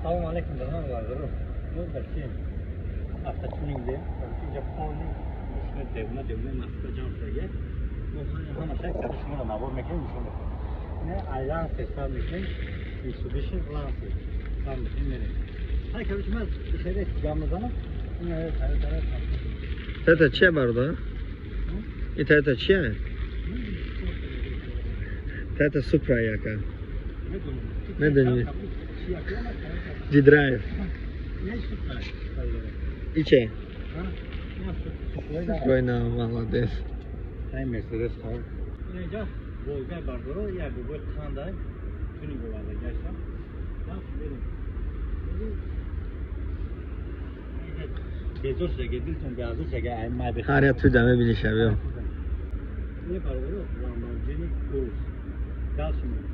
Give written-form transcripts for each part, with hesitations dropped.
Салом алейкум, дорогой бародаро. Мо дар чи автотюнинг де, инҷа полный мошина девона девона Москва ҷамъ шудагия. Мо ҳамаша карда шуморо навор мекунем, нишон медиҳем. Ина Лансер сар мекунем, Mitsubishi Lancer сар мекунем, мерем. Ҳай, короче, ман ишаре гам мезанам. Ин тайёр. Тата чия, бародар? Ин Тойота чия? Тойота Супра яка. Медонӣ? G-Drive. И че? Супрой на, молодец. Ай, Мерседес хор. Инҷа Волга, бардоро, як бобои қандай тюнинг оварда гаштам. Мерем. Безор шудаги, дилтон беазор шудаги, ай май бихар. Ҳар як туда мебини шавё. Не, бародаро, Lamborghini Urus. Дальше мерем.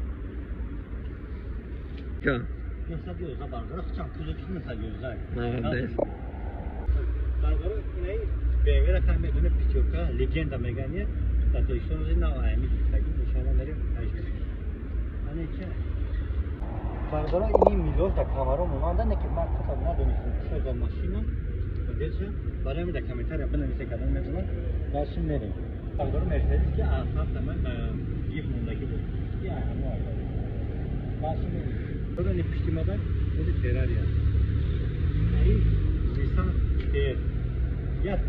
Ка? 911, бародаро, хучам кузовиш 911. Молодец. Бародаро, инаи BMW ра хай медоне, пятёрка, легенда меган, дар Тоҷикистон рӯзи нав аями гирифтагӣ, иншоалло мерем, айш мекунем. Ана ча? Бародаро, ини Милош дар камаро монанда, не ки ман худам надонистам чо за машина. Моделша, барои ҳамин дар комментария бинависе, кадом медонам, дальше мерем. Бародаро, Мерседес, ки асабта ман ба гиф мондагӣ буд. Ки ҳамо дальше мерем. Бародаро, ини пишти мада ози Феррари аст. Ай Nissan GTR. Як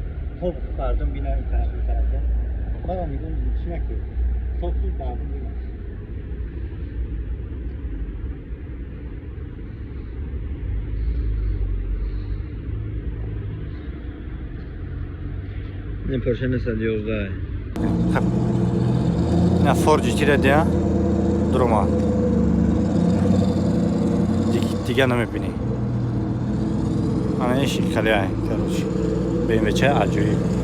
топ мардум бина ин тараф, ин тараф. Мана нигоҳ чӣ накӣ. Топи мардум бина. Не, Порше 911. На Ford GT дия дурума. Дига намебинӣ. Ана ин шикали ай, короче. BMW ча аҷоиб.